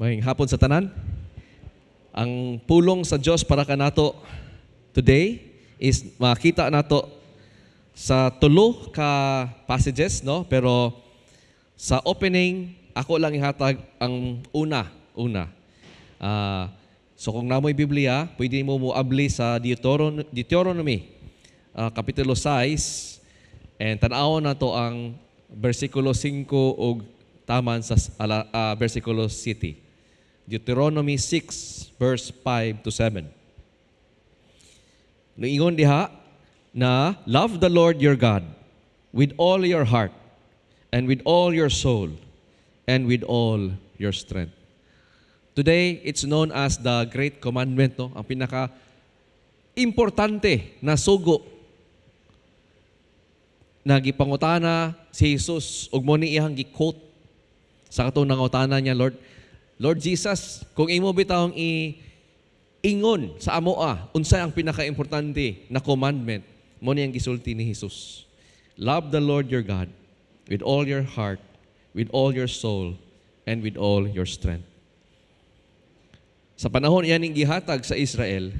Maayong hapon sa tanan. Ang pulong sa Dios para kanato today is makita nato sa tulo ka passages, no? Pero sa opening, ako lang ihatag ang una, una. So kung naa moy Biblia, pwede mo moabli sa Deuteronomy, kapitulo 6, and tan-awon nato ang versikulo 5 ug taman sa versikulo 7. Deuteronomy 6 verse 5 to 7. Niingon diha na love the Lord your God with all your heart and with all your soul and with all your strength. Today, it's known as the Great Commandment, no? Ang pinaka importante na sugo na gipangutana si Jesus ug mao ni iyang gi-quote sa katong nangutana niya, "Lord, Lord Jesus, kung imo bitawng i ingon sa amoa, unsay ang pinaka-importante na commandment?" Mao ni ang gisulti ni Jesus. "Love the Lord your God with all your heart, with all your soul, and with all your strength." Sa panahon iyan ning gihatag sa Israel,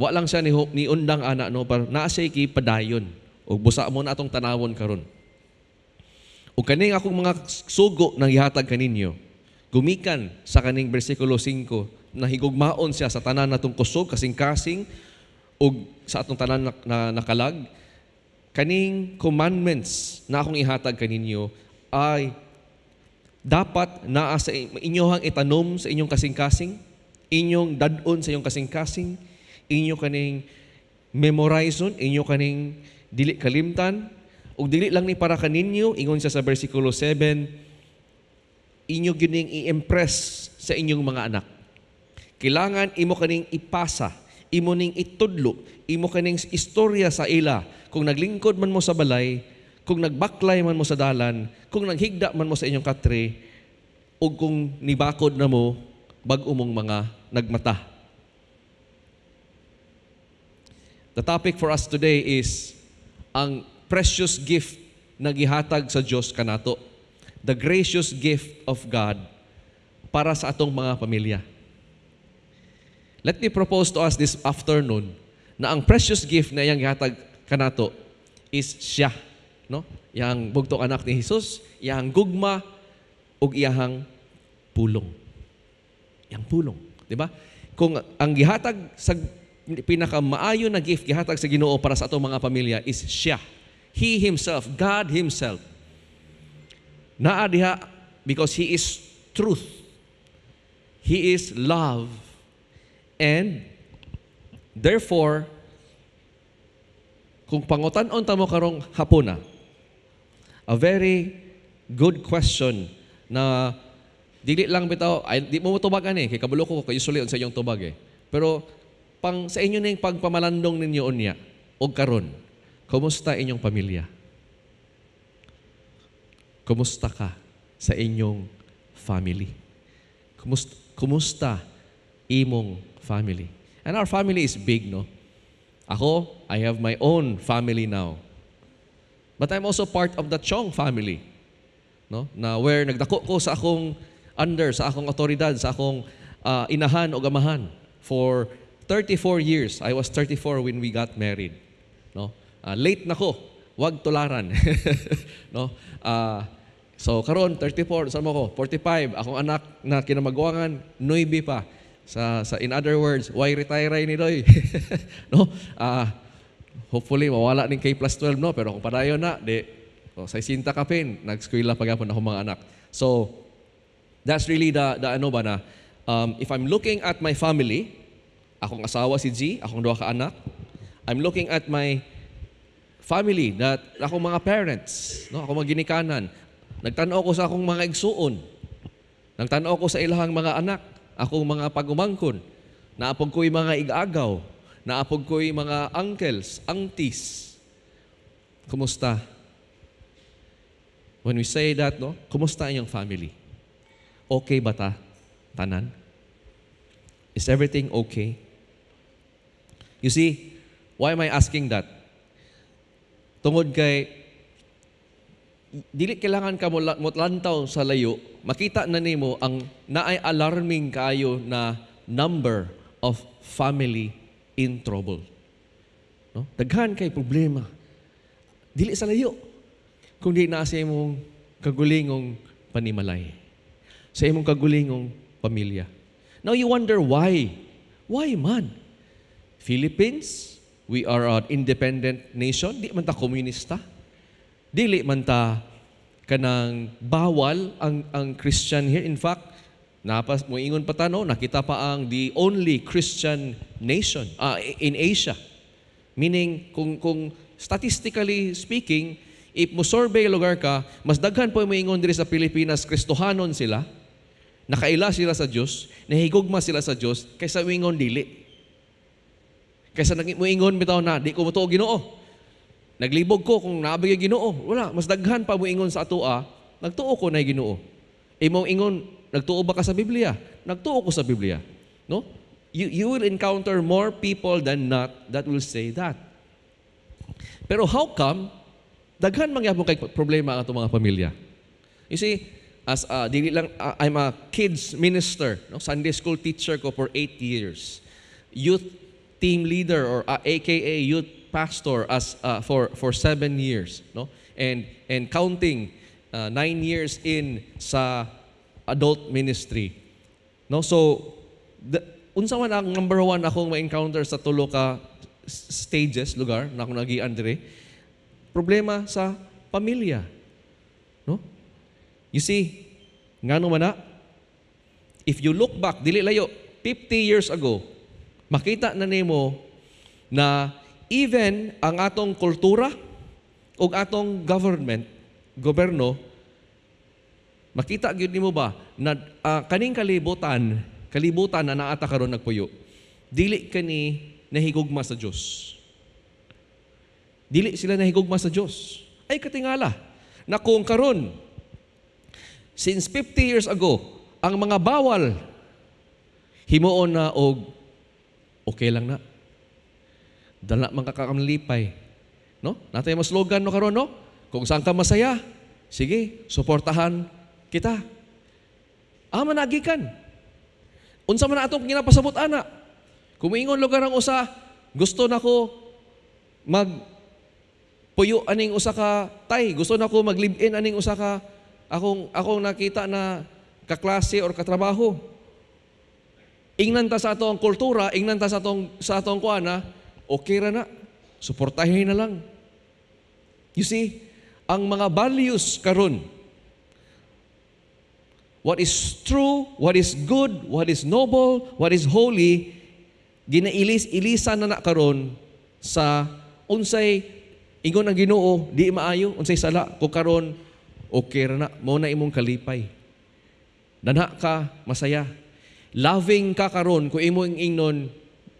wa lang siya ni undang ana, no, pero naa siya padayon ug busa mao na atong tanawon karon. Ug kaning akong mga sugo nang gihatag kaninyo, gumikan sa kaning bersikulo 5 na higugmaon siya sa tanan natong kusog, kasing-kasing ug sa atong tanan na nakalag, kaning commandments na akong ihatag kaninyo ay dapat naa sa inyohang itanom sa inyong kasing-kasing, inyong dad-on sa inyong kasing-kasing, inyo kaning memorizon, inyo kaning dili kalimtan, ug dili lang ni para kaninyo, ingon siya sa bersikulo 7, inyo gining i-impress sa inyong mga anak. Kailangan imo kaning ipasa, imo ning itudlo, imo kaning istorya sa ila. Kung naglingkod man mo sa balay, kung nagbaklay man mo sa dalan, kung naghigda man mo sa inyong katre, o kung nibakod na mo, bag-o mong mga nagmata. The topic for us today is ang precious gift na gihatag sa Dios kanato. The gracious gift of God para sa atong mga pamilya. Let me propose to us this afternoon na ang precious gift na iyang gihatag kanato is siya, no? Iyang bugtong anak ni Jesus, iyang gugma ug iyahang pulong. Iyang pulong, di ba? Kung ang gihatag sa pinakamaayo na gift gihatag sa Ginoo para sa atong mga pamilya is siya. He himself, God himself. Naa diha because he is truth. He is love. And therefore, kung pangutan-on ta mo karong hapuna, a very good question na dili lang bitaw ay di mo tubag ani kay kabalo ko kay usually unsa inyong tubag eh. Pero pang sa inyo ning pagpamalandong ninyo unya og karon, kumusta inyong pamilya? Kumusta ka sa inyong family? Kumusta imong family? And our family is big, no? Ako, I have my own family now. But I'm also part of the Chong family, no? Na where nagdako ko sa akong under, sa akong otoridad, sa akong inahan o amahan for 34 years. I was 34 when we got married, no? Late na ko, wag tularan. No? So karon 34 sa mo ko, 45, akong anak na kinamaguangan 9 pa. Sa in other words, why retire ni doy? No? Hopefully mawala ning K plus 12, no, pero kung padayon na di oh, sa sinta kapin nag-eskwela pa gapon akong mga anak. So that's really the ano ba na if I'm looking at my family, akong asawa si G, akong duha ka anak, I'm looking at my family that akong mga parents, no, akong mga ginikanan. Nagtan-aw ko sa akong mga igsuon. Nagtan-aw ko sa ilahang mga anak, akong mga pagumangkon. Naa pod ko'y mga igagaw, naa pod ko'y mga uncles, aunties. Kumusta? When we say that, no, kumusta inyong family? Okay ba ta? Tanan? Is everything okay? You see, why am I asking that? Tungod kay Dili kailangan ka mo lantaw sa layo, makita na nimo ang naay alarming kaayo na number of family in trouble. No? Daghan kay problema. Dili sa layo, kundi naa sa imong kagulingong panimalay, sa imong kagulingong pamilya. Now you wonder why. Why man? Philippines, we are an independent nation. Di man ta komunista. Dili man ta kanang bawal ang Christian here. In fact, napas moingon pa ta, no, nakita pa ang the only Christian nation in Asia. Meaning kung statistically speaking, if mo survey lugar ka, mas daghan po moingon diri sa Pilipinas Kristohanon sila, nakaila sila sa Dios, nahigugma sila sa Dios kaysa moingon dili. Kaysa nang moingon bitaw na di ko motuo Ginoo. Naglibog ko kung naa bay Ginoo. Wala, mas daghan pa moingon sa atoa, nagtuo ko na Ginoo. Imong ingon, nagtuo ba ka sa Biblia? Nagtuo ko sa Biblia. No? You will encounter more people than not that will say that. Pero how come daghan man gyapon kay problema ang atong mga pamilya? You see, as a, dili lang I'm a kids minister, no? Sunday school teacher ko for 8 years. Youth team leader or AKA youth pastor as for 7 years, no? And counting, 9 years in sa adult ministry. No? So unsa man ang number one akong ma-encounter sa tulo ka stages lugar na akong nagian diri? Problema sa pamilya. No? You see, ngano man na? If you look back, dili layo, 50 years ago, makita na nimo na even ang atong kultura o atong government, gobyerno, makita gyud nimo ba na kaning kalibutan na naa ta karon nagpuyo, dili kani nahigugma sa Dios. Dili sila nahigugma sa Dios. Ay katingala na kung karon, since 50 years ago, ang mga bawal himuon na og okay lang na. Dala man kakamalipay. No? Natay mo slogan no karon, no? Kung saan ka masaya, sige, suportahan kita. Ama nagikan. Unsa man na atong ginapasabot ana? Kung moingon lugar ang usa, gusto nako mag puyo aning usa ka tay, gusto nako mag-live-in aning usa ka akong nakita na kaklase or katrabaho. Ingnan ta sa atong kultura, ingnan ta sa atong kuan na, okay ra na. Suportahin na lang. You see, ang mga values karon, what is true, what is good, what is noble, what is holy, ginailis-ilisan na na karon sa unsay ingon ang Ginoo di maayo, unsay sala ko karon, okay ra na, mo na imong kalipay. Danha ka masaya. Loving ka karon kung imong ingnon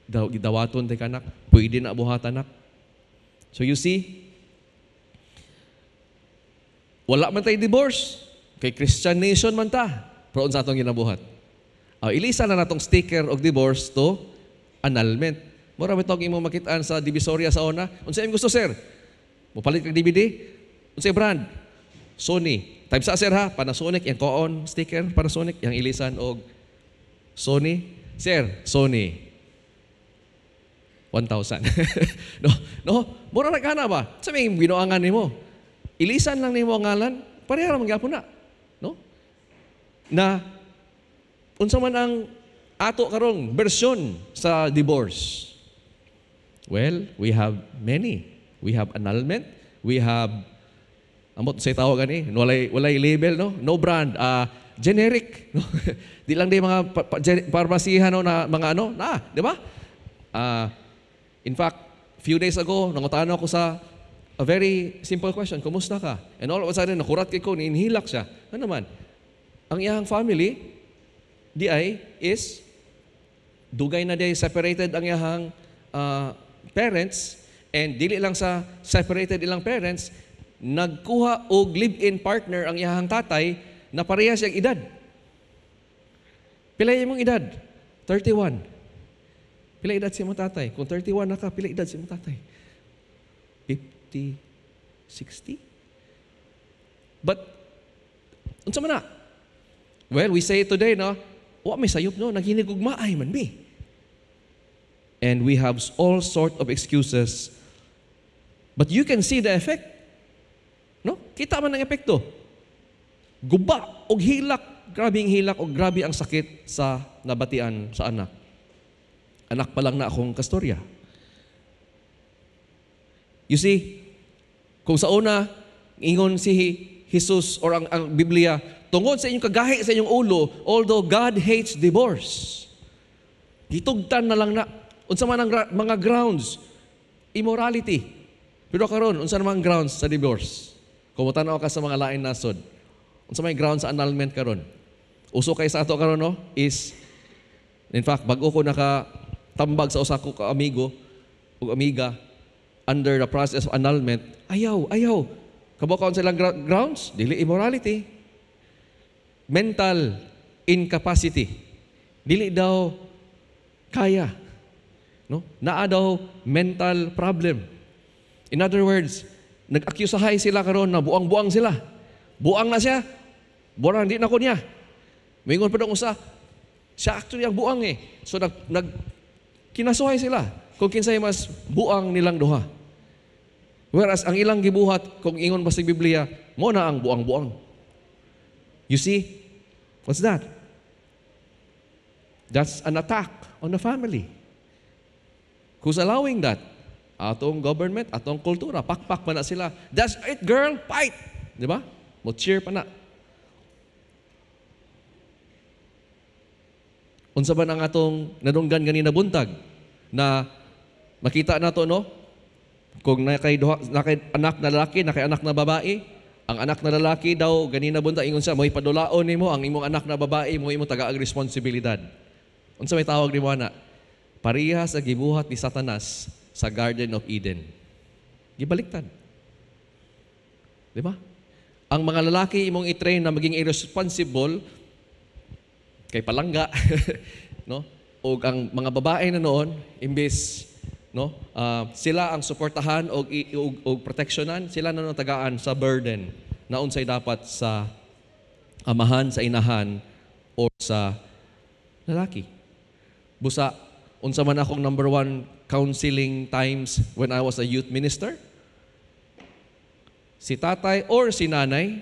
daw gidawaton tay kanak, pwede na buhatan nak. So you see, wala man tay divorce. Kay Christian nation man ta. Pero unsa atong ginabuhat? Ilisa na natong sticker og divorce to annulment. Mura bitong imong makitaan sa Divisoria sa una. Unsa imong gusto, sir? Mopalit kag DVD? Unsay brand? Sony. Type sa sir ha, Panasonic yang koon sticker Panasonic yang ilisan og Sony. Sir, Sony. 1,000. No, mura ra kana ba? Sa may binuangan nimo. Ilisan lang nimo ang ngalan, pareha ra man gyapon na. No? Na unsa man ang ato karong bersyon sa divorce? Well, we have many. We have annulment, we have amot say tawag ani, walay label, no? No brand, generic, no? Di lang di mga parmasihan, no, na mga ano, na, di ba? In fact, few days ago, nangutana ako sa a very simple question, "Kumusta ka?" And all of a sudden, nakurat kay ko, niinhilak siya. Ano naman? Ang iyang family, di ay, is, dugay na di ay separated ang iyang parents, and dili lang sa separated ilang parents, nagkuha og live-in partner ang iyang tatay na pareha siyang edad. Pila imong edad? 31. Pila edad si imong tatay? Kung 31 na ka, pila edad si imong tatay? 50, 60? But unsa man na? Well, we say today, no? Wa may sayop, no? Naghinigugmaay man mi. And we have all sort of excuses. But you can see the effect. No? Kita man ang epekto. Guba og hilak, grabe ang hilak og grabe ang sakit sa nabatian sa anak. Anak pa lang na akong kastorya. You see, kung sa una, ingon si Jesus or ang Biblia, tungod sa inyong kagahi sa inyong ulo, although God hates divorce, gitugtan na lang na, unsa man ang mga grounds, immorality. Pero karon, unsa naman ang grounds sa divorce? Kung mutanaw ka sa mga lain nasod, unsa may grounds sa annulment karon? Uso kay sa ato karon, no? Is, in fact, bag-o ko naka tambag sa usa ko ka amigo ug amiga under the process of annulment, ayaw, ayaw. Kabalo ka silang grounds? Dili immorality. Mental incapacity. Dili daw kaya. No? Naa daw mental problem. In other words, nag-akusahay sila karon na buang-buang sila. Buang na siya. Buang di na ko niya. Mingon pa daw usa. Siya actually ang buang eh. So nag, nag kinasuhay sila kung kinsay mas buang nilang duha. Whereas ang ilang gibuhat, kung ingon ba sa Biblia, mo na ang buang-buang. You see? What's that? That's an attack on the family. Who's allowing that? Atong government, atong kultura, pakpak pa na sila. "That's it, girl, fight!" Di ba? Mo cheer pa na. Unsa ba ang atong nadunggan ganina buntag na makita nato, no? Kung nakay duha, nakay anak na lalaki, nakay anak na babae, ang anak na lalaki daw ganina buntag ingon siya, mo'y padulaon nimo ang imong anak na babae, mo imong tagaag responsibilidad. Unsa may tawag nimo ana? Pareha sa gibuhat ni Satanas sa Garden of Eden. Gibaliktad. Di ba? Ang mga lalaki imong i-train na maging irresponsible kay palangga, no? O ang mga babae na noon, imbes, no, sila ang suportahan og proteksyonan, sila na tagaan sa burden na unsay dapat sa amahan, sa inahan o sa lalaki. Busa unsa man akong number one counseling times when I was a youth minister? Si tatay or si nanay,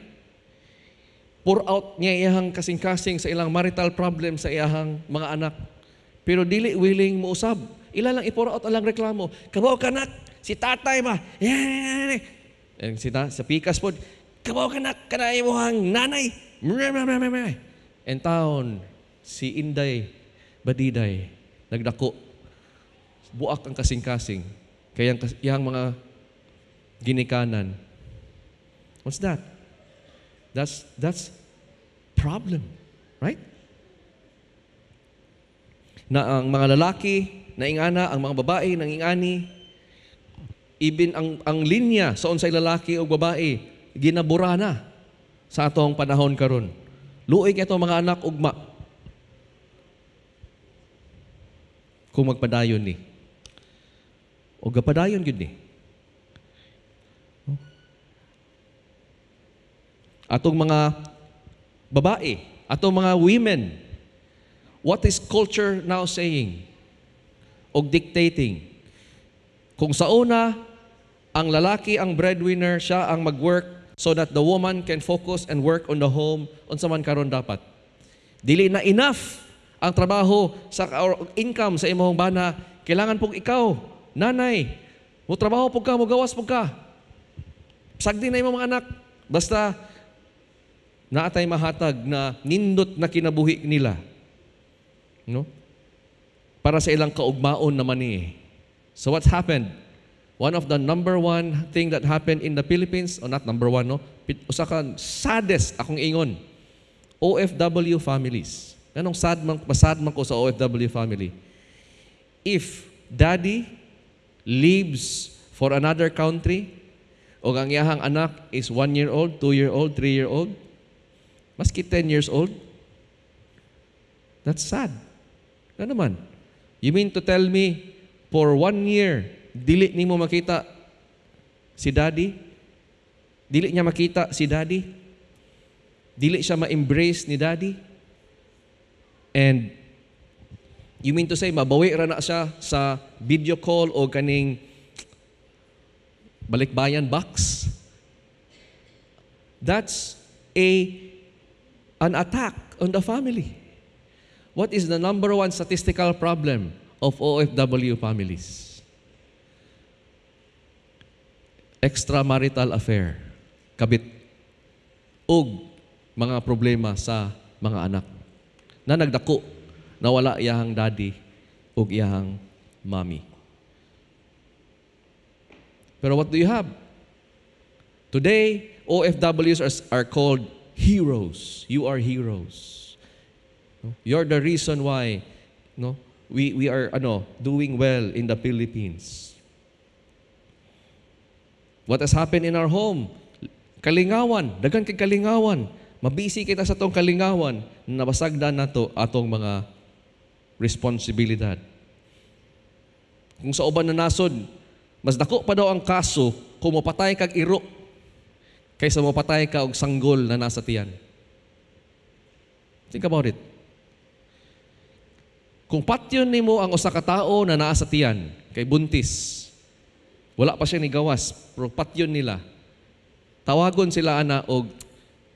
pour out niya iyahang kasing-kasing sa ilang marital problem sa iyahang mga anak. Pero dili willing mo usab. Ila lang i-pour out ang reklamo. "Kabaw ka nak, si tatay ba? And si ta, sa pikas pod, kabaw ka nak, kana imong nanay. And taon, si Inday Badiday, nagdako. Buak ang kasing-kasing. Kaya ang iyang mga ginikanan. What's that? That's problem, right? Na ang mga lalaki na ingana, ang mga babae nang ingani, even ang linya sa unsay lalaki o babae, ginabura na sa atong panahon karon. Luoy kay atong mga anak ugma kung magpadayon ni. O gapadayon gyud ni. Atong mga babae, atong mga women, what is culture now saying o dictating? Kung sa una, ang lalaki ang breadwinner, siya ang mag-work so that the woman can focus and work on the home, unsa man karon dapat? Dili na enough ang trabaho sa or income sa imong bana, kailangan pug ikaw, nanay, mo trabaho pug ka, mo gawas pug ka. Sagdi na imong mga anak, basta naatay mahatag na nindot na kinabuhi nila. No? Para sa ilang kaugmaon naman ni. So what's happened? One of the number one thing that happened in the Philippines, or not number one, no? Usa ka saddest akong ingon, OFW families. Anong sad man, masad man ko sa OFW family. If daddy leaves for another country, o ang iyahang anak is 1 year old, 2 year old, 3 year old, maski 10 years old, that's sad. Ano naman? You mean to tell me, for 1 year, dili nimo makita si daddy? Dili niya makita si daddy? Dili siya ma-embrace ni daddy. And you mean to say, mabawi ra na siya sa video call o kaning balikbayan box? That's a an attack on the family. What is the number one statistical problem of OFW families? Extramarital affair, kabit, ug mga problema sa mga anak na nagdako na wala iyahang daddy ug iyahang mommy. Pero what do you have? Today, OFWs are called heroes. You are heroes. No? You're the reason why, no, we are doing well in the Philippines. What has happened in our home? Kalingawan, daghan kay kalingawan. Mabisi kita sa atong kalingawan, nabasagdan nato atong mga responsibilidad. Kung sa uban na nasod, mas dako pa daw ang kaso kung mapatay kag iro kaysa mapatay ka og sanggol na nasa tiyan. Think about it. Kung patyon nimo ang usa ka tawo na naa sa tiyan, kay buntis, wala pa siya nigawas, pero patyon nila, tawagon sila ana og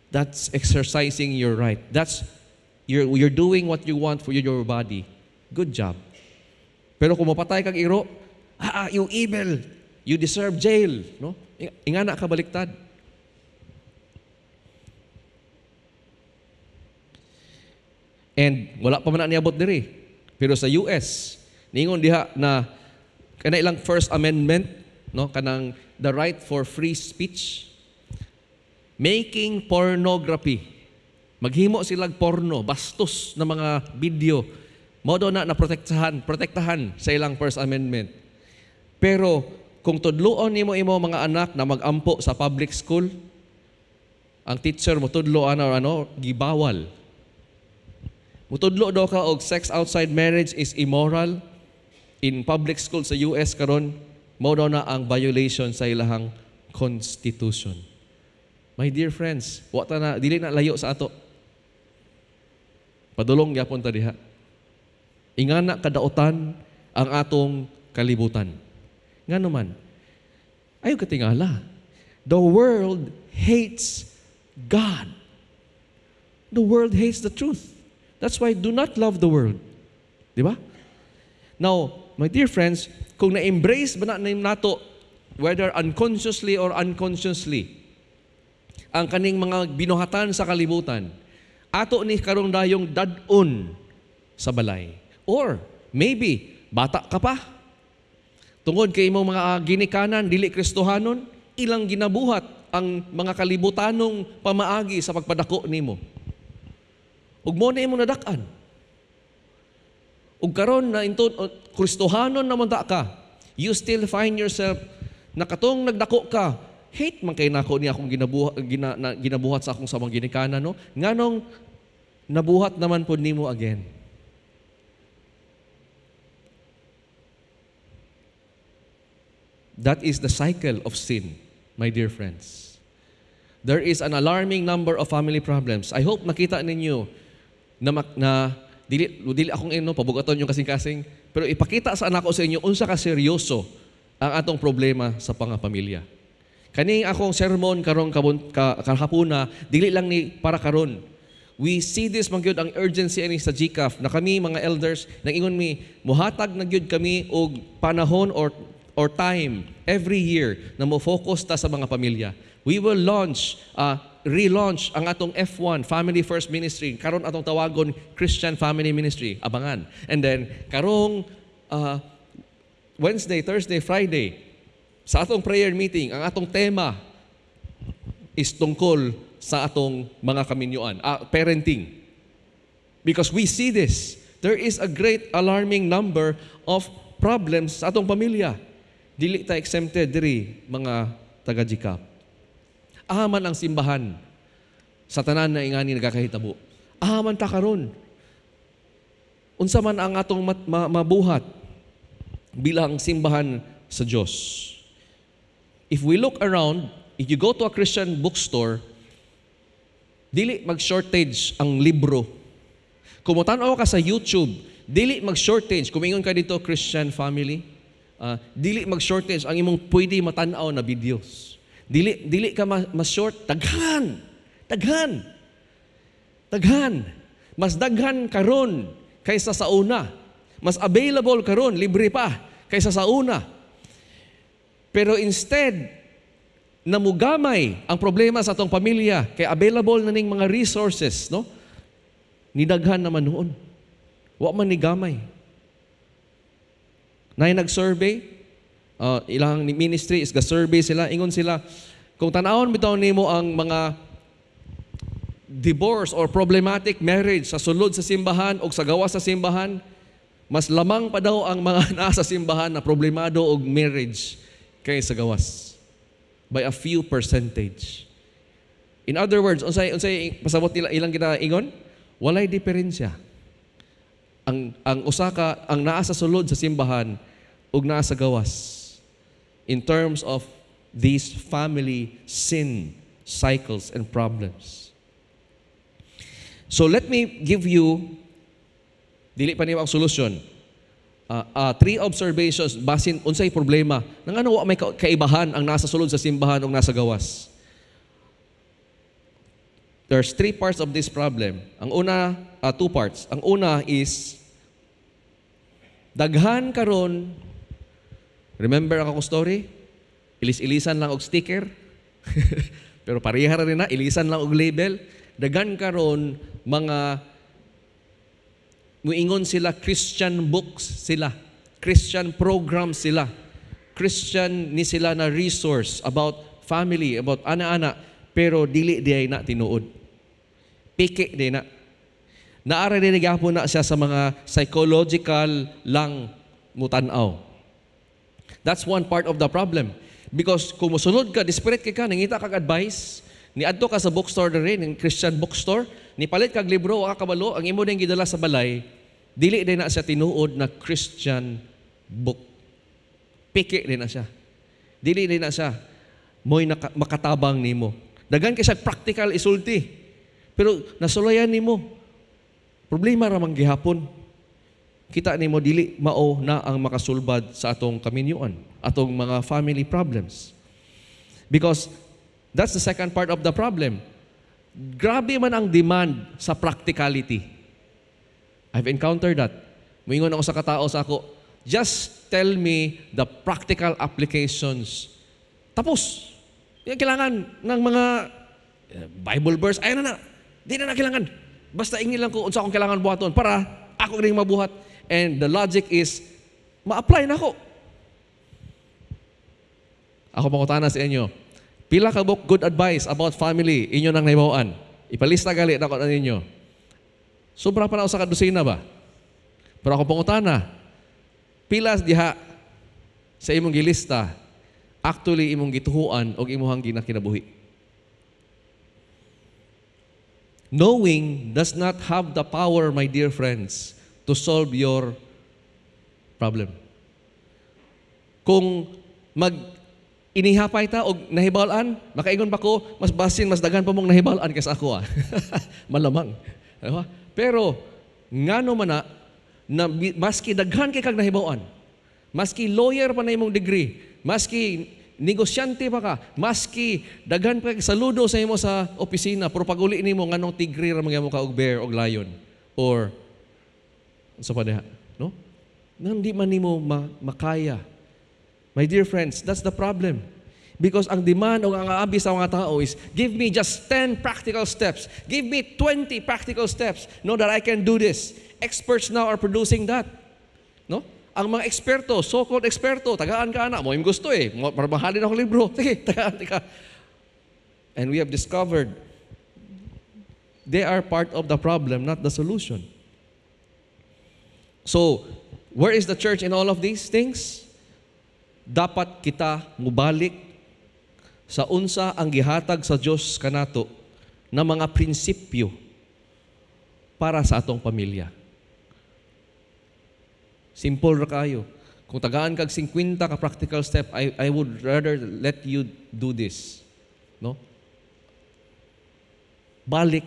that's exercising your right. That's you're doing what you want for your body. Good job. Pero kung mapatay kag iro, you evil, you deserve jail, no? Ingana ka baliktad. And wala pa man na niabot diri. Pero sa US, ningon diha na kana ilang First Amendment, no, kanang the right for free speech, making pornography. Maghimo silag porno, bastos na mga video. Mao daw na protektahan sa ilang First Amendment. Pero kung tudloon nimo imo mga anak na magampo sa public school, ang teacher mo tudlo ana or ano, gibawal. Mutudlo daw ka og sex outside marriage is immoral in public school sa US karon, mao daw na ang violation sa ilahang constitution. My dear friends, wa ta na, dili na layo sa ato. Padulong gyapon ta diha. Ingana kadaotan ang atong kalibutan. Ngano man? Ayaw katingala. The world hates God. The world hates the truth. That's why do not love the world. Di ba? Now, my dear friends, kung na-embrace ba na nato, whether unconsciously or unconsciously, ang kaning mga binuhatan sa kalibutan, ato ni karong dayong dad-on sa balay. Or, maybe, bata ka pa. Tungod kay imong mga ginikanan, dili Kristohanon, ilang ginabuhat ang mga kalibutanong pamaagi sa pagpadako nimo. Ug mo na imong nadak-an. Ug karon na into Kristohanon naman ta ka, you still find yourself na katong nagdako ka, hate man kay nako niya akong ginabuhat sa akong samang ginikanan, no? Nganong nabuhat naman pod nimo again. That is the cycle of sin, my dear friends. There is an alarming number of family problems. I hope makita ninyo na dili akong ino pabugaton yung kasing-kasing, pero ipakita sa anak ko sa inyo unsa ka seryoso ang atong problema sa pangapamilya. Kaning akong sermon karong kahapuna, dili lang ni para karon. We see this man gyud ang urgency ani sa GCAF na kami mga elders nang-ingon mi muhatag na gyud kami og panahon or time every year na mo-focus ta sa mga pamilya. We will relaunch ang atong F1, Family First Ministry. Karon atong tawagon Christian Family Ministry. Abangan. And then, karong Wednesday, Thursday, Friday, sa atong prayer meeting, ang atong tema is tungkol sa atong mga kaminyuan, parenting. Because we see this. There is a great alarming number of problems sa atong pamilya. Dili ta exempted diri mga taga-GCAP. Aman ang simbahan sa tanan na ingani nagakahitabo. Aman ta karon. Unsa man ang atong mabuhat bilang simbahan sa Dios. If we look around, if you go to a Christian bookstore, Dili mag-shortage ang libro. Kung motan-aw ka sa YouTube, dili mag-shortage. Kung ingon ka dito, Christian family, dili mag-shortage ang imong pwede matan-aw na videos. Dili ka ma-short. Daghan. Daghan. Daghan. Mas daghan karon kaysa sa una. Mas available karon, libre pa kaysa sa una. Pero instead na mugamay ang problema sa atong pamilya kay available na ning mga resources, no? Nidaghan naman noon. Wa man ni gamay. Nay nag-survey, ilang ministry is ga-survey sila, ingon sila, kung tan-awon bitaw nimo ang mga divorce or problematic marriage sa sulod sa simbahan o sa gawas sa simbahan, mas lamang pa daw ang mga nasa simbahan na problemado og marriage kaysa gawas by a few percentage. In other words, unsay pasabot nila ilang ginaingon? Walay diferensya. Ang usa ka ang naa sa sulod sa simbahan ug naa sa gawas in terms of these family sin cycles and problems. So let me give you, dili pa niyo ang solusyon. Three observations basin unsay problema nang ano wa may kaibahan ang nasa sulod sa simbahan ug nasa gawas. There's three parts of this problem. Ang una, two parts. Ang una is daghan karon. Remember ang akong story? Ilis-ilisan lang og sticker. Pero pareha ra rin na, ilisan lang og label. Daghan karon mga muingon sila Christian books sila, Christian programs sila, Christian ni sila na resource about family, about ana-ana, pero dili diay na tinuod. Piki di na. Naara din gihapon na siya sa mga psychological lang mutan-aw. That's one part of the problem. Because kung mosunod ka, desperate ka, nangita kag advice, ni adto ka sa bookstore diri, ning Christian bookstore, ni palit kag libro, wa ka kabalo, ang imo ding gidala sa balay, dili din na siya tinuod na Christian book. Piki din na siya. Dili din na siya mo'y makatabang nimo. Daghan kay siya practical isulti. Pero nasulayan nimo. Problema ra man gihapon. Kita nimo dili mao na ang makasulbad sa atong kaminyuan, atong mga family problems. Because that's the second part of the problem. Grabe man ang demand sa practicality. I've encountered that. Muingon ako sa katao sa ako, "Just tell me the practical applications." Tapos, yung kailangan ng mga Bible verse, ayun na na. Di na na kailangan. Basta ingin lang ko unsa akong kailangan buhaton para ako ring mabuhat. And the logic is, ma-apply na ako. Ako pangutana sa inyo, pila ka book good advice about family inyo nang nahibaw-an? Ipalista gali nako na ninyo. Sobra pa na usa ka dosena ba? Pero ako pangutana, pila diha sa imong gilista actually imong gituhuan og imuhang ginakinabuhi? Knowing does not have the power, my dear friends, to solve your problem. Kung mag inihapay ta og nahibal-an, makaingon pa ko, mas basin, mas daghan pa mong nahibal-an kaysa ako ah. Malamang. Diba? Pero, ngano man na maski daghan kay kag nahibaw-an, maski lawyer pa na imong degree, maski negosyante pa ka, maski daghan pa kay saludo sa imo sa opisina, pero pag-uli nimo, nganong tigre ra man ka og bear og lion or sa pa diha, no? Nang di man nimo makaya. My dear friends, that's the problem. Because ang demand o ang abi sa mga tao is, "Give me just 10 practical steps. Give me 20 practical steps, no, that I can do this." Experts now are producing that. No? Ang mga eksperto, so-called eksperto, tagaan ka na, mo yung gusto eh. Para mahalin ako libro. Sige, tagaan ka. And we have discovered they are part of the problem, not the solution. So, where is the church in all of these things? Dapat kita mubalik sa unsa ang gihatag sa Dios kanato na mga prinsipyo para sa atong pamilya. Simple ra kayo. Kung tagaan kag 50 ka practical step, I would rather let you do this. No? Balik,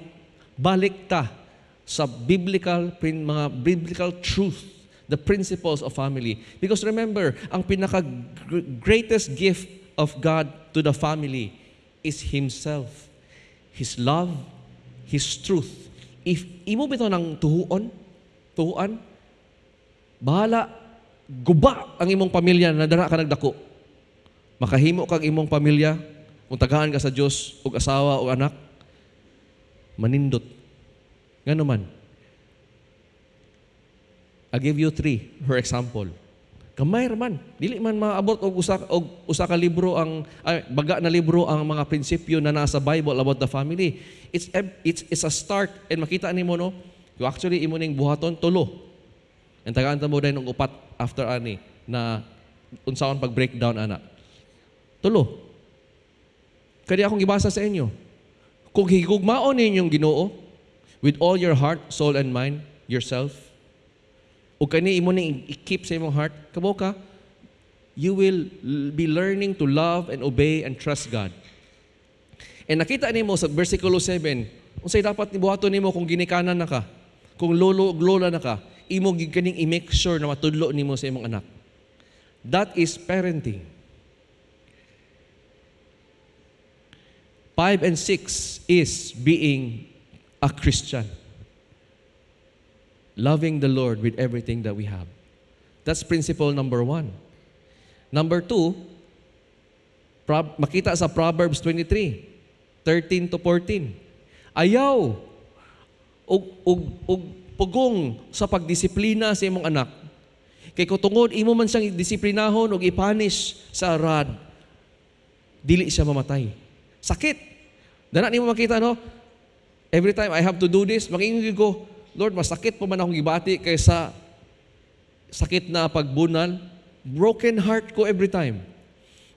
balik ta sa biblical mga biblical truth, the principles of family. Because remember, ang pinaka greatest gift of God to the family is Himself. His love, His truth. If imo bitaw ng tuhuon, tuhuan, bahala guba ang imong pamilya na dara ka nagdako. Makahimo kag imong pamilya kung tagaan ka sa Dios og asawa o anak, manindot. Ngano man? I'll give you three for example. Gamay ra man. Dili man maabot og usa ka libro ang ay, baga na libro ang mga prinsipyo na nasa Bible about the family. It's a start and makita nimo, no. You actually imo ning buhaton tulo. And tagaan ta mo dayon og upat after ani na unsaon pag breakdown ana. Tulo. Kaya akong gibasa sa inyo. Kung higugmaon ninyong Ginoo with all your heart, soul and mind, yourself, ug kani imo ning i-keep sa imong heart, kabalo ka, you will be learning to love and obey and trust God. And nakita nimo sa versikulo 7, unsay dapat ni buhaton nimo kung ginikanan na ka, kung lolo ug lola na ka, imo gid kaning i-make sure na matudlo nimo sa imong anak. That is parenting. 5 and 6 is being a Christian. Loving the Lord with everything that we have. That's principle number 1. Number 2, makita sa Proverbs 23, 13 to 14. Ayaw og pugong sa pagdisiplina sa imong anak. Kay kung tungod imo man siyang disiplinahon og i-punish sa rod, dili siya mamatay. Sakit. Dana nimo makita, no? Every time I have to do this, makingon ko, "Lord, masakit pa man akong gibati kaysa sakit na pagbunal." Broken heart ko every time.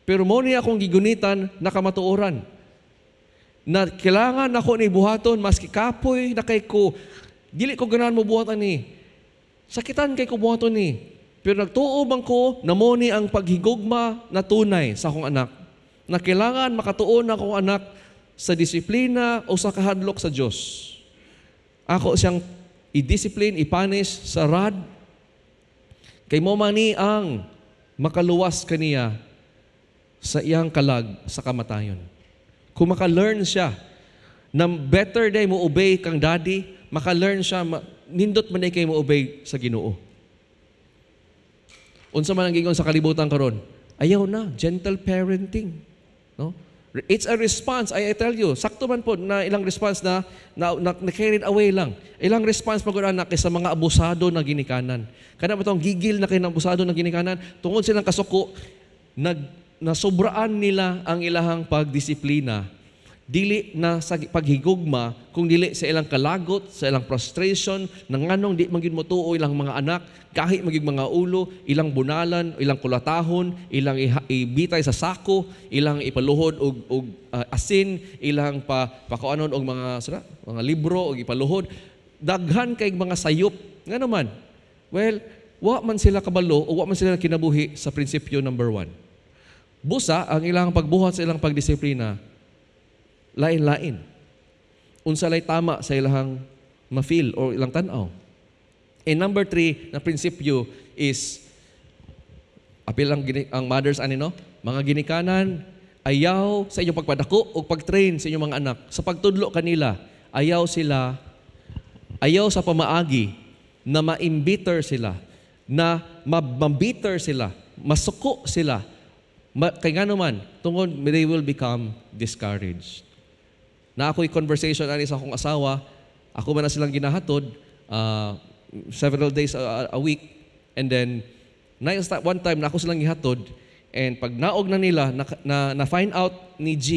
Pero mo niya akong gigunitan na kamatuoran. Na kailangan ako ni buhaton maski kapoy na kay ko. Dili ko ganahan mo buhat ani. Sakitan kay ko buhaton ni. Pero nagtuo man ko na mo ni ang paghigugma na tunay sa akong anak. Na kailangan makatuon akong anak sa disiplina o sa kahadlok sa Dios. Ako siyang i-discipline, i-punish sa rod. Kay mo man ni ang makaluwas kaniya sa iyang kalag sa kamatayon. Kung maka-learn siya na better day mo obey kang daddy, maka-learn siya, nindot man day kay mo obey sa Ginoo. Unsa man ang gingon sa kalibutan karon? Ayaw na, gentle parenting. No? It's a response, I tell you, sakto man po na ilang response na carried away lang. Ilang response pag anak sa mga abusado na ginikanan. Kana ba tong gigil na kay abusado na ginikanan, tungod silang kasuko, nasobraan nila ang ilahang pagdisiplina. Dili na sa paghigugma, kung dili sa ilang kalagot, sa ilang frustration, na nganong di man gyud motuo ilang mga anak, kahit maging mga ulo, ilang bunalan, ilang kulatahon, ilang ibitay sa sako, ilang ipaluhod og asin, ilang pa pakuanon og mga sara, mga libro og ipaluhod. Daghan kay mga sayop. Nga naman? Well, wa man sila kabalo o wa man sila kinabuhi sa prinsipyo number 1. Busa ang ilang pagbuhat sa ilang pagdisiplina, lain-lain. Unsa lay tama sa ilang ma-feel o ilang tan-aw. And number 3 na prinsipyo is, apil ang mothers ani, no? Mga ginikanan, ayaw sa inyong pagpadako o pag-train sa inyong mga anak. Sa pagtudlo kanila, ayaw sa pamaagi na ma-embitter sila, na ma-bitter sila, masuko sila. Kay nga naman, tungod they will become discouraged. Na ako'y conversation ani sa akong asawa, ako man na silang ginahatod, several days a week, and then one time na ako silang gihatod, and pag naog na nila, na find out ni G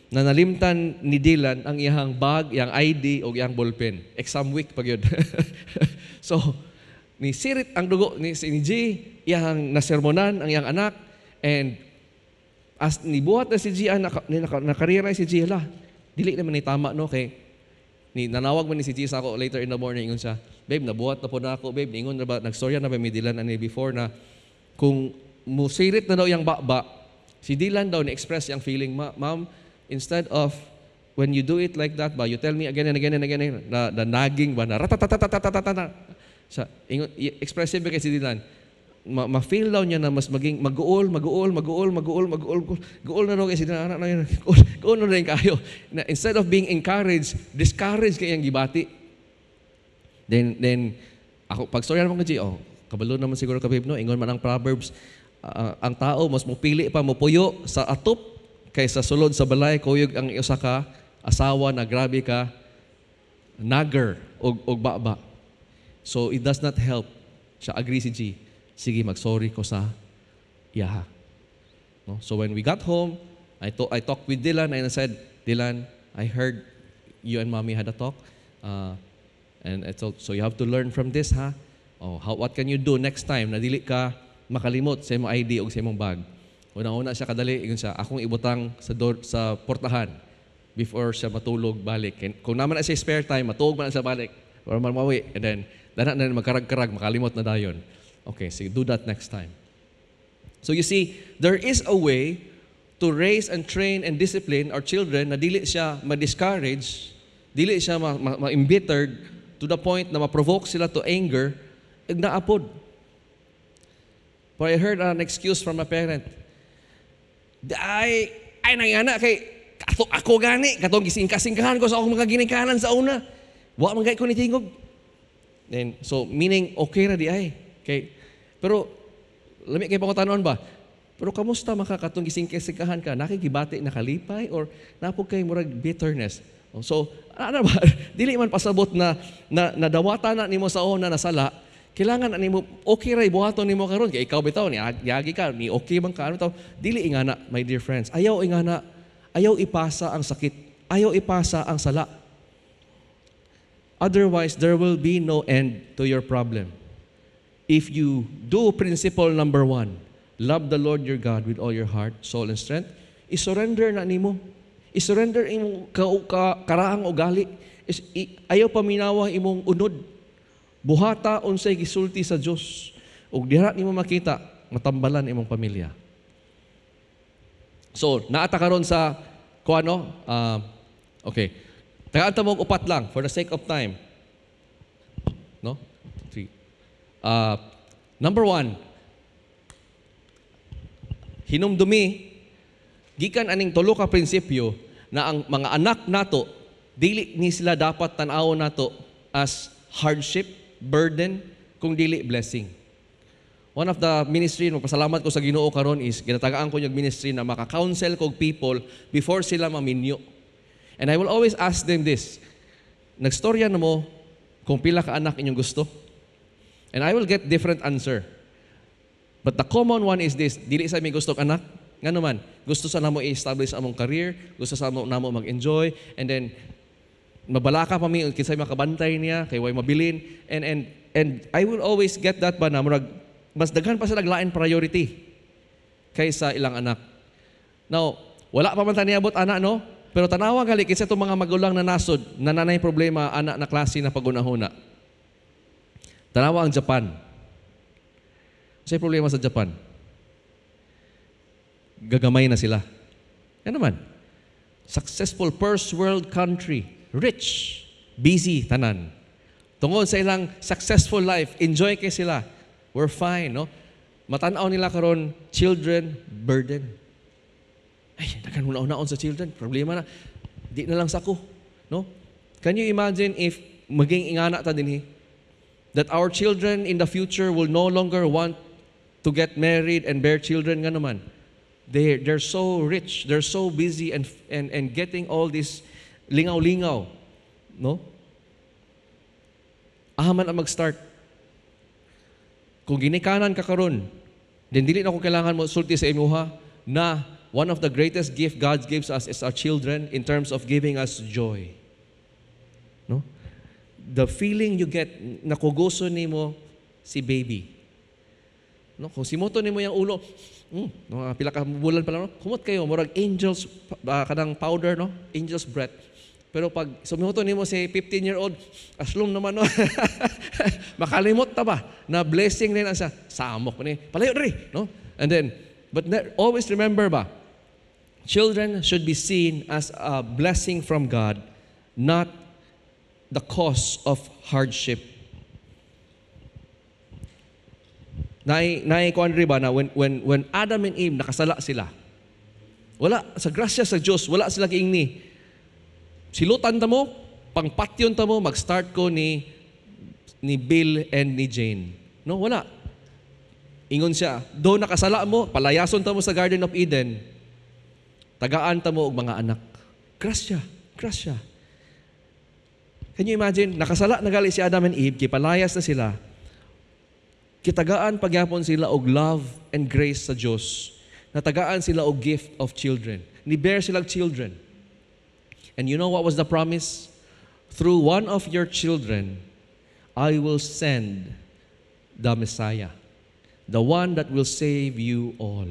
na nalimtan ni Dylan ang iyang bag, iyang ID, o iyang ballpen. Exam week pag yun. So, ni sirit ang dugo ni G, iyang nasermonan ang iyang anak, and as nibuhat na si G, naka-realize si G, hala, dili naman ni tama, no, kay ni nanawag man ni si G sa ako later in the morning, ingon siya, "Babe, nabuhat na po na ako, babe." Ingon na ba, nagstorya na ba mi Dylan ani before na kung musirit na daw yung baba, si Dylan daw ni-express yung feeling, "Ma'am, instead of When you do it like that ba, you tell me again and again and again, na, the nagging ba, na ratatatatatatatata. Sa, ingon, expressive ba kay si Dylan, ma-feel daw niya na mas maging mag-uol, mag-uol, mag-uol, mag-uol, mag-uol, guol na daw kay si Dylan, anak na yun, guol, guol na rin kayo. Na instead of being encouraged, discouraged kay iyang gibati. Then, ako, pag storya naman ko, G, oh, kabalo naman siguro ka, babe, no? Ingon man ang Proverbs, ang tao mas mupili pa mopuyo sa atop kaysa sulod sa balay kuyog ang usa ka asawa na grabe ka nagger og baba. So it does not help. Siya agree si G. Sige, mag-sorry ko sa iyaha. No? So when we got home, I talked with Dylan and I said, "Dylan, I heard you and Mommy had a talk. And I told, so you have to learn from this, ha? Oh, what can you do next time na dili ka makalimot sa imong ID o sa imong bag?" Una-una siya kadali, ingon siya, akong ibutang sa door, sa portahan before siya matulog balik. And kung naa man na siya spare time, matulog man na siya balik or mawi. And then, dana na magkarag-karag, makalimot na dayon. Okay, so do that next time. So you see, there is a way to raise and train and discipline our children na dili siya ma-discourage, dili siya ma-embittered to the point na ma-provoke sila to anger, ug naapod. But I heard an excuse from a parent. Ay, nangana kay ato ako gani katong gisingka-singkahan ko sa akong mga ginikanan sa una. Wa man gani ko nitingog. Then so meaning okay ra di ay. Kay pero lami kay pangutanon ba? Pero kamusta maka katong gisingka-singkahan ka? Nakikibati na kalipay or naa pod kay murag bitterness? Oh, so ano ba? Dili man pasabot na nadawata na nimo sa una na sala, kailangan na nimo okay ra buhaton nimo karon kay ikaw bitaw ni yagi ka ni okay man ka ano taw. Dili ingana, my dear friends. Ayaw ingana, ayaw ipasa ang sakit, ayaw ipasa ang sala. Otherwise, there will be no end to your problem. If you do principle number 1, love the Lord your God with all your heart, soul, and strength, isurrender na nimo. Isurrender imong karaang ugali. Ayaw paminawa imong unod. Buhata unsay gisulti sa Dios. Ug diha nimo makita matambalan imong pamilya. So, naata karon sa kuano? Okay. Tagaan ta mo og upat lang for the sake of time. No? Three. Number 1, hinumdumi gikan aning tulo ka prinsipyo na ang mga anak nato dili ni sila dapat tan-awon nato as hardship, burden, kung dili blessing. One of the ministry, magpasalamat ko sa Ginoo karon is ginatagaan ko yung ministry na maka-counsel kog people before sila maminyo. And I will always ask them this. Nagstorya na mo kung pila ka anak inyong gusto? And I will get different answer. But the common one is this, dili sa mi gusto og anak. Ngano man, gusto sa namo i-establish among career, gusto sa namo mag-enjoy, and then mabalaka pa mi kinsay makabantay niya kay way mabilin, and I will always get that ba na murag mas daghan pa sila lain priority kaysa ilang anak. Now, wala pa man ta niabot ana, no? Pero tanawa gali kinsa itong mga magulang na nasod na nanay problema ana na klase na pagunahuna. Tanawa ang Japan. Unsay problema sa Japan? Gagamay na sila. Yan naman. Successful first world country, rich, busy tanan. Tungod sa ilang successful life, enjoy kay sila. We're fine, no? Matanaw nila karon children burden. Ay, daghan una-unaon sa children, problema na. Di na lang sako, no? Can you imagine if maging ingana ta dinhi that our children in the future will no longer want to get married and bear children nga naman? They're so rich, they're so busy and getting all this lingaw-lingaw, no? Ahaman ang mag-start. Kung ginikanan ka karon, then dili na ko kailangan mo sulti sa imuha na one of the greatest gift God gives us is our children in terms of giving us joy. No? The feeling you get na kuguso nimo si baby. No? Kung simuto nimo yung ulo, no, pila ka bulan pa lang, no? Kumot kayo, murag angels, kanang powder, no? Angel's breath. Pero pag sumuto nimo si 15-year-old, aslom naman, no? Makalimot ta ba? Na blessing rin ang siya. Samok ni. Palayo diri, no? And then, but always remember ba? Children should be seen as a blessing from God, not the cause of hardship. Naay kuan ba na when Adam and Eve nakasala sila. Wala sa grasya sa Dios, wala sila giingni. Silutan ta mo, pangpatyon ta mo, mag-start ko ni Bill and ni Jane. No, wala. Ingon siya, do nakasala mo, palayason ta mo sa Garden of Eden. Tagaan ta mo og mga anak. Grasya, grasya. Can you imagine? Nakasala na gali si Adam and Eve, gipalayas na sila. Kitagaan pagyapon sila og love and grace sa Dios. Natagaan sila og gift of children. Ni-bear sila children. And you know what was the promise? Through one of your children, I will send the Messiah, the one that will save you all.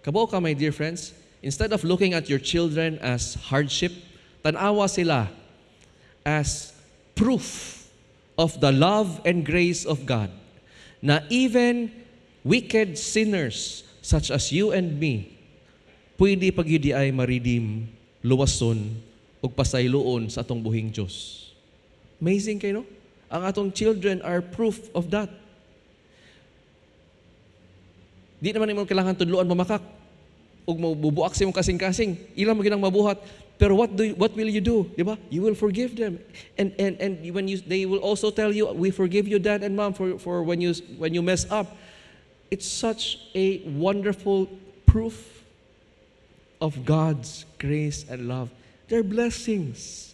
Kabalo ka, my dear friends, instead of looking at your children as hardship, tanawa sila as proof of the love and grace of God na even wicked sinners such as you and me, pwede pa gyud ay ma-redeem, luwason, ug pasayloon sa atong buhing Diyos. Amazing kaayo, no? Ang atong children are proof of that. Di naman imo kailangan tudloan mamakak ug mabubuak sa imong kasing-kasing. Ila man ginang mabuhat. Pero what will you do? Di ba? You will forgive them. And when you they will also tell you, "We forgive you, Dad and Mom, for when you mess up." It's such a wonderful proof of God's grace and love. They're blessings.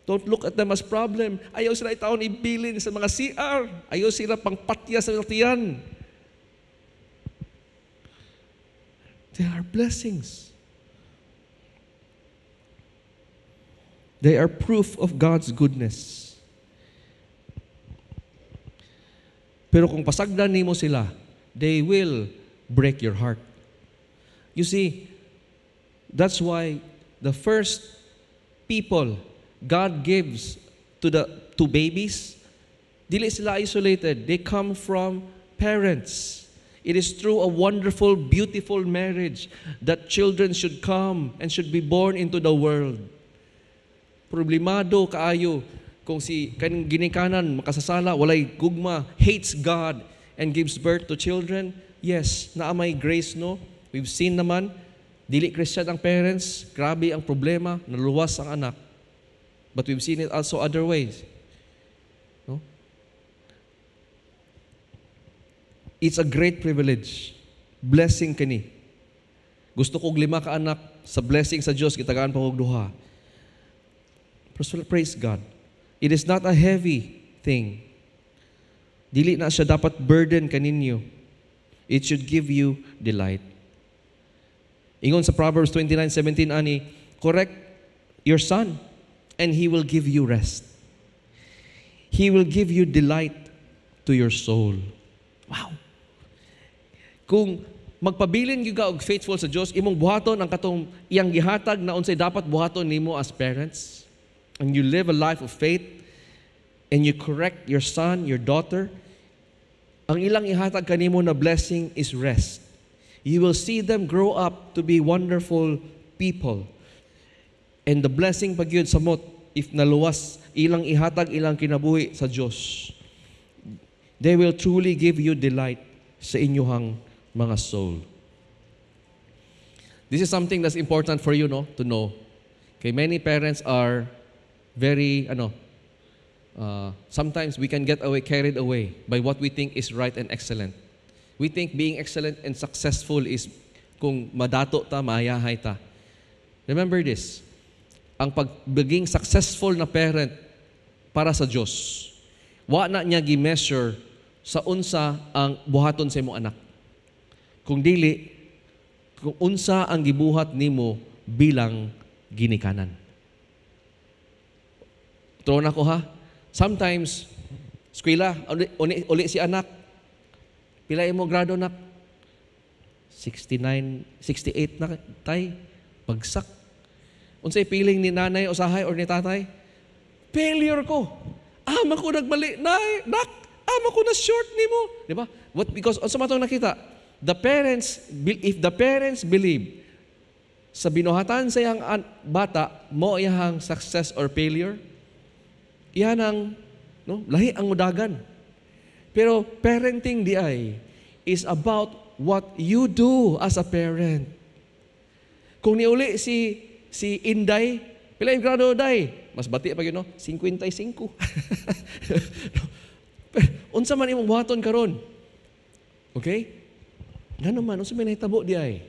Don't look at them as problem. Ayaw sila itawon ibilin sa mga CR. Ayaw sila pangpatya sa mga tiyan. They are blessings. They are proof of God's goodness. Pero kung pasagdan nimo sila, they will break your heart. You see, that's why the first people God gives to babies, dili sila isolated. They come from parents. It is through a wonderful, beautiful marriage that children should come and should be born into the world. Problemado kaayo kung si kaning ginikanan makasasala, walay gugma, hates God and gives birth to children. Yes, naa may grace, no? We've seen naman, dili Christian ang parents, grabe ang problema, naluwas ang anak. But we've seen it also other ways. No? It's a great privilege. Blessing kini. Gusto kog lima ka anak, sa blessing sa Dios gitagaan pa kog duha. Praise God. It is not a heavy thing. Dili na siya dapat burden kaninyo. It should give you delight. Ingon sa Proverbs 29:17 ani, "Correct your son and he will give you rest. He will give you delight to your soul." Wow. Kung magpabilin gyud ka og faithful sa Dios, imong buhaton ang katong iyang gihatag na unsay dapat buhaton nimo as parents, and you live a life of faith, and you correct your son, your daughter, ang ilang ihatag kanimo na blessing is rest. You will see them grow up to be wonderful people. And the blessing pag yun samot, if naluwas, ilang ihatag ilang kinabuhi sa Dios. They will truly give you delight sa inyuhang mga soul. This is something that's important for you, no, to know. Okay, many parents are very, sometimes we can get away, carried away by what we think is right and excellent. We think being excellent and successful is kung madato ta, maayahay ta. Remember this, ang pagiging successful na parent para sa Diyos, wa na niya gi-measure sa unsa ang buhaton sa imong anak. Kung dili, kung unsa ang gibuhat nimo bilang ginikanan. Tuon ako ha. Sometimes, eskwela, uli, uli, uli si anak. Pila imo grado, nak? 69, 68 na, tay. Bagsak. Unsay feeling ni nanay usahay or ni tatay? Failure ko. Ama ko nagmali. Nay, nak, ama ko na short nimo. Di ba? What, because unsa man tong nakita? The parents, if the parents believe Sa binuhatan sa iyang bata, mo iyang success or failure. Iyan ang, no, lahi ang mudagan. Pero parenting di ay is about what you do as a parent. Kung niuli si Inday, pila yung grado, Day? Mas bati pa yun, no? 55. Unsa man imong buhaton karon? Okay? Ngano man, unsa may nahitabo di ay?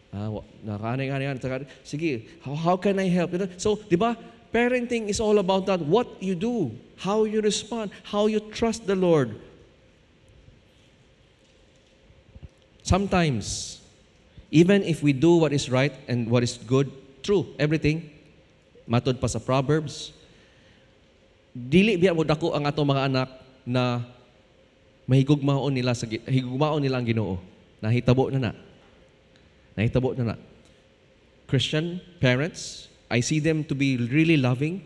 Ah, nakaanay, anay, anay. Sige, how can I help? So, di ba? Parenting is all about that. What you do, how you respond, how you trust the Lord. Sometimes, even if we do what is right and what is good, true, everything, matod pa sa Proverbs, dili biya mo dako ang atong mga anak na mahigugmaon nila sa higugmaon nila ang Ginoo. Nahitabo na na. Nahitabo na na. Christian parents, I see them to be really loving.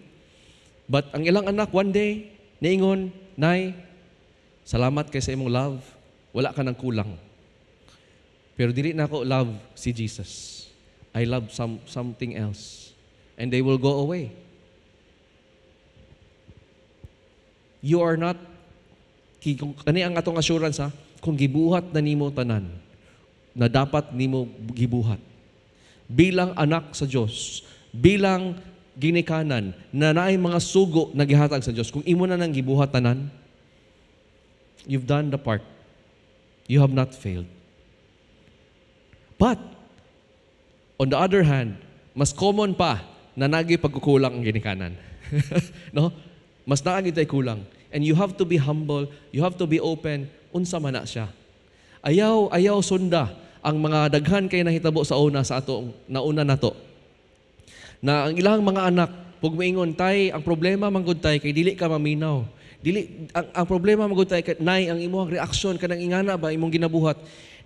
But ang ilang anak one day, niingon, "Nay, salamat kay sa imong love. Wala ka nang kulang. Pero dili na ako love si Jesus. I love something else." And they will go away. You are not, kung, kani ang atong assurance ha, kung gibuhat na nimo tanan, na dapat nimo gibuhat. Bilang anak sa Dios, bilang ginikanan, na naay mga sugo na gihatag sa Dios, kung imo na nang gibuhat tanan, you've done the part. You have not failed. But, on the other hand, mas common pa na nagi pagkukulang ang ginikanan. No? Mas naagi tayo kulang. And you have to be humble, you have to be open, unsa man na siya. Ayaw sunda ang mga daghan kay nahitabo sa una sa atong nauna nato. Na ang ilang mga anak pug moingon, "Tay, ang problema man gud, tay, kay dili ka maminaw. Dili ang problema man gud, tay, kay nay ang imong reaksyon kanang ingana ba imong ginabuhat."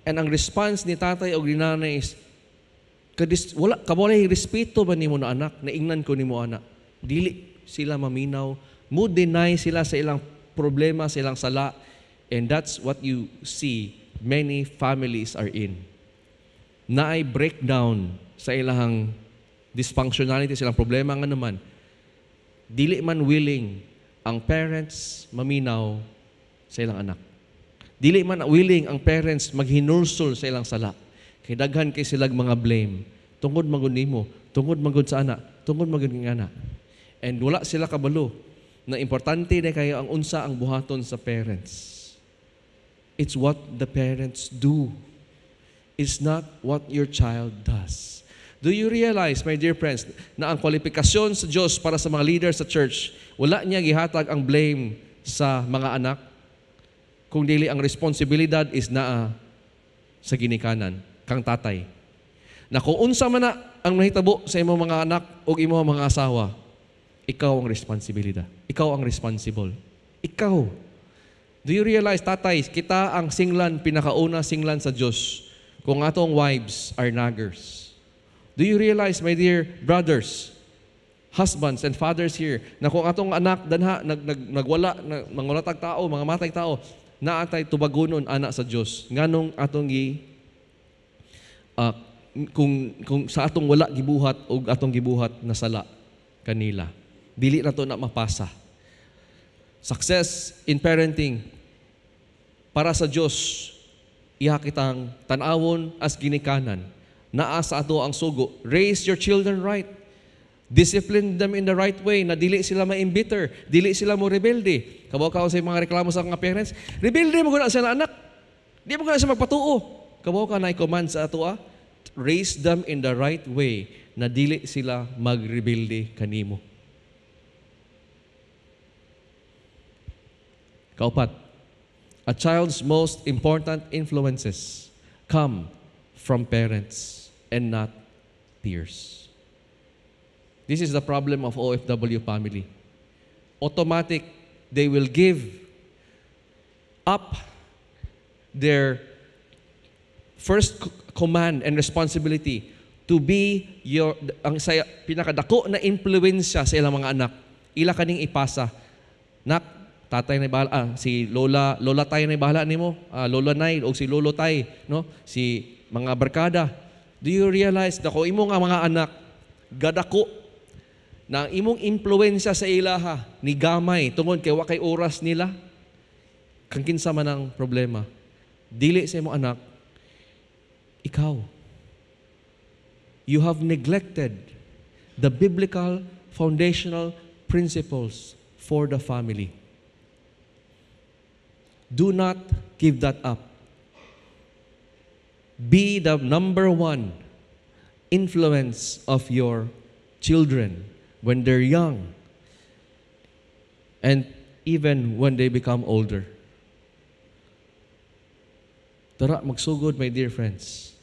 And ang response ni tatay o ni nanay is kadis, wala ka walay respeto ba nimo na anak, naingnan ko nimo anak. Dili sila maminaw, mo deny sila sa ilang problema, sa ilang sala, and that's what you see many families are in. Naay breakdown sa ilang dysfunctionality, sa ilang problema nga naman. Dili man willing ang parents maminaw sa ilang anak. Dili man willing ang parents maghinulsol sa ilang sala. Kay daghan kay silag mga blame. Tungod man gud nimo, tungod man gud sa anak, tungod man gud ng anak. And wala sila kabalo na importante na kayo ang unsa ang buhaton sa parents. It's what the parents do. It's not what your child does. Do you realize, my dear friends, na ang kwalifikasyon sa Diyos para sa mga leaders sa church, wala niya gihatag ang blame sa mga anak, kung dili ang responsibilidad is naa sa ginikanan, kang tatay. Na kung unsa man na ang nahitabo sa imong mga anak o imong mga asawa, ikaw ang responsibilidad. Ikaw ang responsible. Ikaw. Do you realize, tatay, kita ang singlan, pinakauna singlan sa Diyos kung atong wives are naggers. Do you realize, my dear brothers, husbands and fathers here, na kung atong anak danha nagwala na, mangulatag tao, mga matay tao, naatay tubagonon anak sa Dios nganong atong gi kung sa atong wala gibuhat og atong gibuhat na sala kanila, dili na to na mapasa. Success in parenting para sa Dios, iha kitang tan-awon as ginikanan, naa sa ato ang sugo: raise your children right. Discipline them in the right way na dili sila ma-embitter, dili sila mo rebelde. Kabaw ka sa mga reklamo sa mga parents, "Rebelde mo guna sila anak. Di mo guna siya magpatuo." Kabaw ka na command sa ato ah, raise them in the right way na dili sila magrebelde kanimo. Kaupat, a child's most important influences come from parents and not peers. This is the problem of OFW family. Automatic, they will give up their first command and responsibility to be your ang saya, pinakadako na impluwensya sa ilang mga anak. Ila kaning ipasa. "Nak, tatay na bahala, si lola, lola tay na bahala nimo, lola nay o si lolo tay, no? Si mga barkada." Do you realize na kung imo nga mga anak, gadako, na ang imong impluensya sa ilaha, ni gamay, tungod kay wa kay oras nila, kang kinsa man ang problema, dili sa imong anak, ikaw. You have neglected the biblical foundational principles for the family. Do not give that up. Be the number one influence of your children when they're young and even when they become older. Tara, magsugod, my dear friends.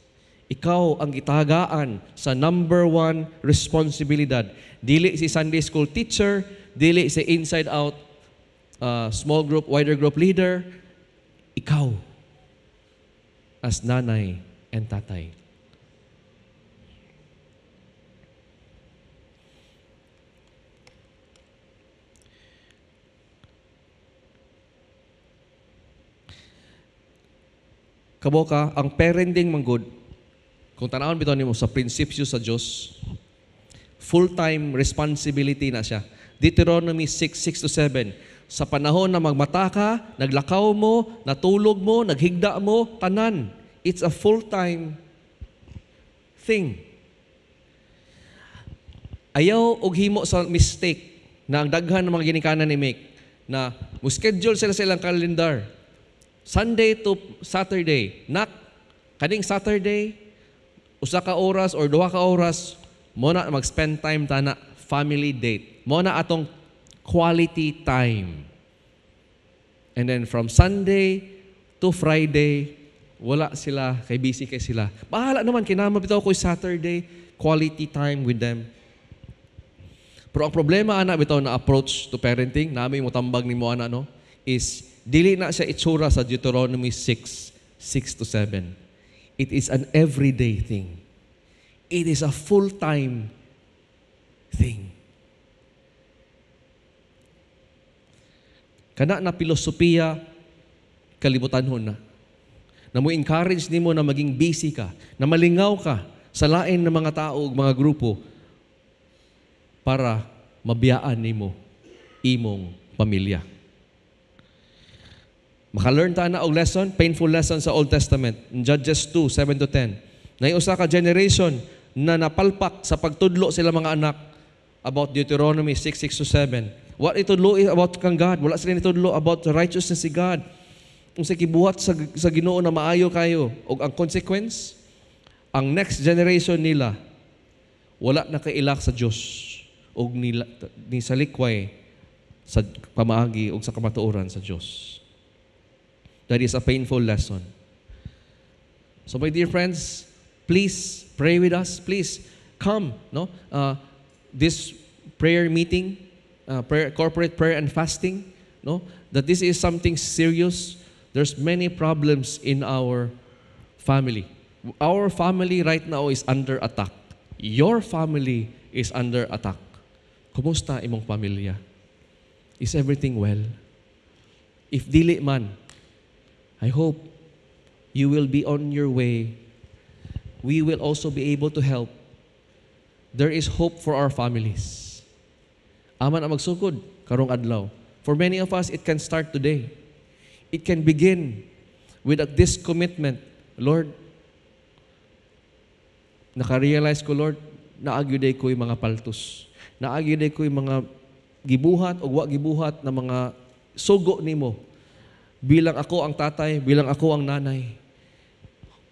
Ikaw ang gitagaan sa number one responsibilidad. Dili si Sunday school teacher, dili si inside out small group, wider group leader. Ikaw as nanay and tatay. Kaboka, ang parenting manggod, kung tanawon bitaw nimo sa prinsipyo sa Dios, full-time responsibility na siya. Deuteronomy 6:6-7. Sa panahon na magmata ka, naglakaw mo, natulog mo, naghigda mo, tanan. It's a full-time thing. Ayaw og himo sa mistake na ang daghan ng mga ginikanan ni make na mo schedule sila sa ilang calendar. Sunday to Saturday. Nak, kaning Saturday, usa ka oras or duha ka oras, mo na mag-spend time ta na family date. Mo na atong quality time. And then from Sunday to Friday, wala sila, kay busy kay sila. Bahala naman, kinama bitaw ko Saturday, quality time with them. Pero ang problema ana bitaw na approach to parenting, nami mo tambag nimo ana no, is dili na siya itsura sa Deuteronomy 6:6-7. It is an everyday thing. It is a full-time thing. Kana na pilosopiya, kalibutanhon na. Na mo encourage nimo na maging busy ka, na malingaw ka sa lain ng mga tao ug mga grupo para mabiyaan nimo imong pamilya. Maka-learn ta na og lesson, painful lesson sa Old Testament, in Judges 2:7-10. Nay usa ka generation na napalpak sa pagtudlo sila mga anak about Deuteronomy 6:6-7. What itudlo about kang God? Wala sila nitudlo about the righteousness ni God. Kung sa kibuhat sa Ginoo na maayo kayo, og ang consequence, ang next generation nila wala na kailak sa Dios og nila ni salikway sa pamaagi og sa kamatuoran sa Dios. That is a painful lesson. So my dear friends, please pray with us. Please come, no? This prayer meeting, prayer, corporate prayer and fasting, no? That this is something serious. There's many problems in our family. Our family right now is under attack. Your family is under attack. Kumusta imong pamilya? Is everything well? If dili man, I hope you will be on your way. We will also be able to help. There is hope for our families. Aman ang magsugod karong adlaw. For many of us, it can start today. It can begin with this commitment. Lord, naka-realize ko, Lord, naagyo ko yung mga paltos. Naagyo ko yung mga gibuhat o wa gibuhat na mga sugo nimo. Bilang ako ang tatay, bilang ako ang nanay.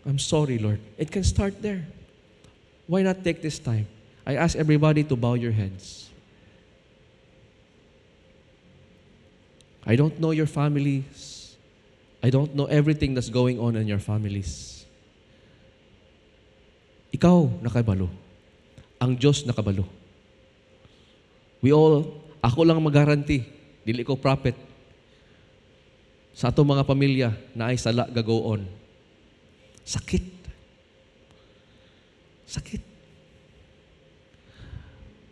I'm sorry, Lord. It can start there. Why not take this time? I ask everybody to bow your heads. I don't know your families. I don't know everything that's going on in your families. Ikaw nakabalo. Ang Diyos nakabalo. We all, ako lang magaranti, dili ko prophet, sa atong mga pamilya na ay sala ga-go on. Sakit. Sakit.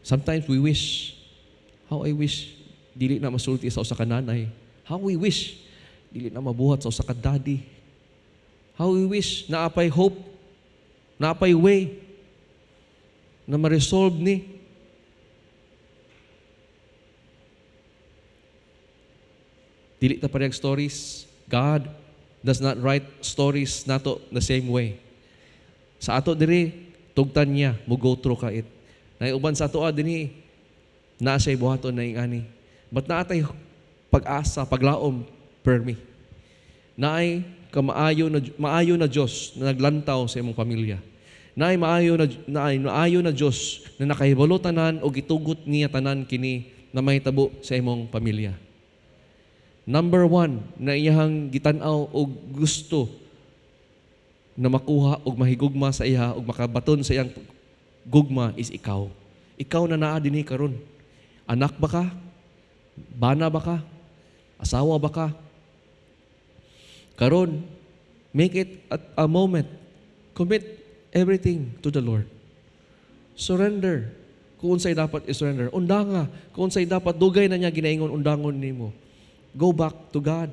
Sometimes we wish, how I wish, dili na masulti sa usa ka nanay. How we wish, dili na mabuhat sa usa ka daddy. How we wish, naa pay hope. Naa pay way na ma-resolve ni. Dili ta parehag stories. God does not write stories nato the same way. Sa ato diri, tugtan niya, mo go through ka it. Nay uban sa ato dinhi, naa siya'y buhaton na ingani. But naa tay pag-asa, paglaom, permi. Naay kamaayo na maayo na Dios na naglantaw sa imong pamilya. Naay maayo na Dios na nakahibalo tanan o gitugot niya tanan kini na mahitabo sa imong pamilya. Number one, na iyahang gitan-aw og gusto na makuha og mahigugma sa iya og makabaton sa iyang gugma is ikaw. Ikaw na naa dinhi karon. Anak ba ka? Bana ba ka? Asawa ba ka? Karon, make it a moment. Commit everything to the Lord. Surrender. Kung unsay dapat i-surrender. Undanga. Kung unsay dapat dugay na niya ginaingon, undangon nimo. Go back to God.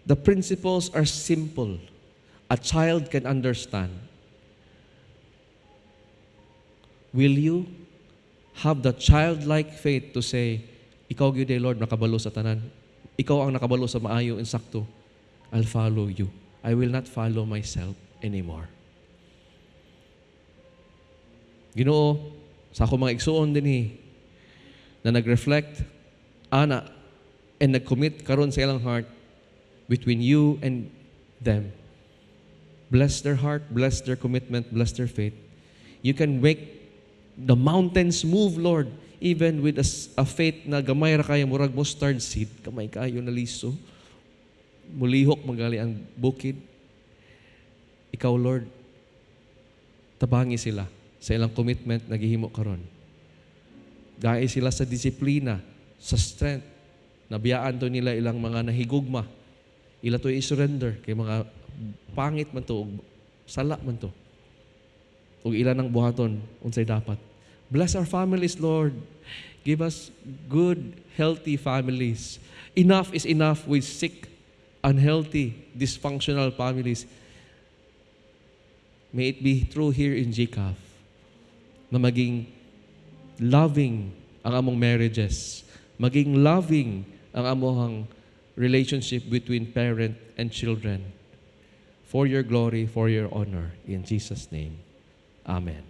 The principles are simple. A child can understand. Will you have the childlike faith to say, "Ikaw gyud, Lord, nakabalo sa tanan. Ikaw ang nakabalo sa maayo insakto. I'll follow you. I will not follow myself anymore"? Ginoo, sa ako mga igsuon dinhi na nag-reflect ana and nag-commit karon sa ilang heart between you and them. Bless their heart, bless their commitment, bless their faith. You can make the mountains move, Lord, even with a faith na gamay ra kayo, murag mustard seed, gamay kayo na liso. Mulihok magali ang bukid. Ikaw, Lord, tabangi sila sa ilang commitment na gihimo karon. Gai sila sa disiplina, sa strength. Nabiyaan to nila ilang mga nahigugma. Ila to i-surrender kay mga pangit man to, ug sala man to. Ug ila nang buhaton unsay dapat. Bless our families, Lord. Give us good, healthy families. Enough is enough with sick, unhealthy, dysfunctional families. May it be true here in GCAF na maging loving ang among marriages, maging loving ang among relationship between parent and children. For your glory, for your honor. In Jesus' name, Amen.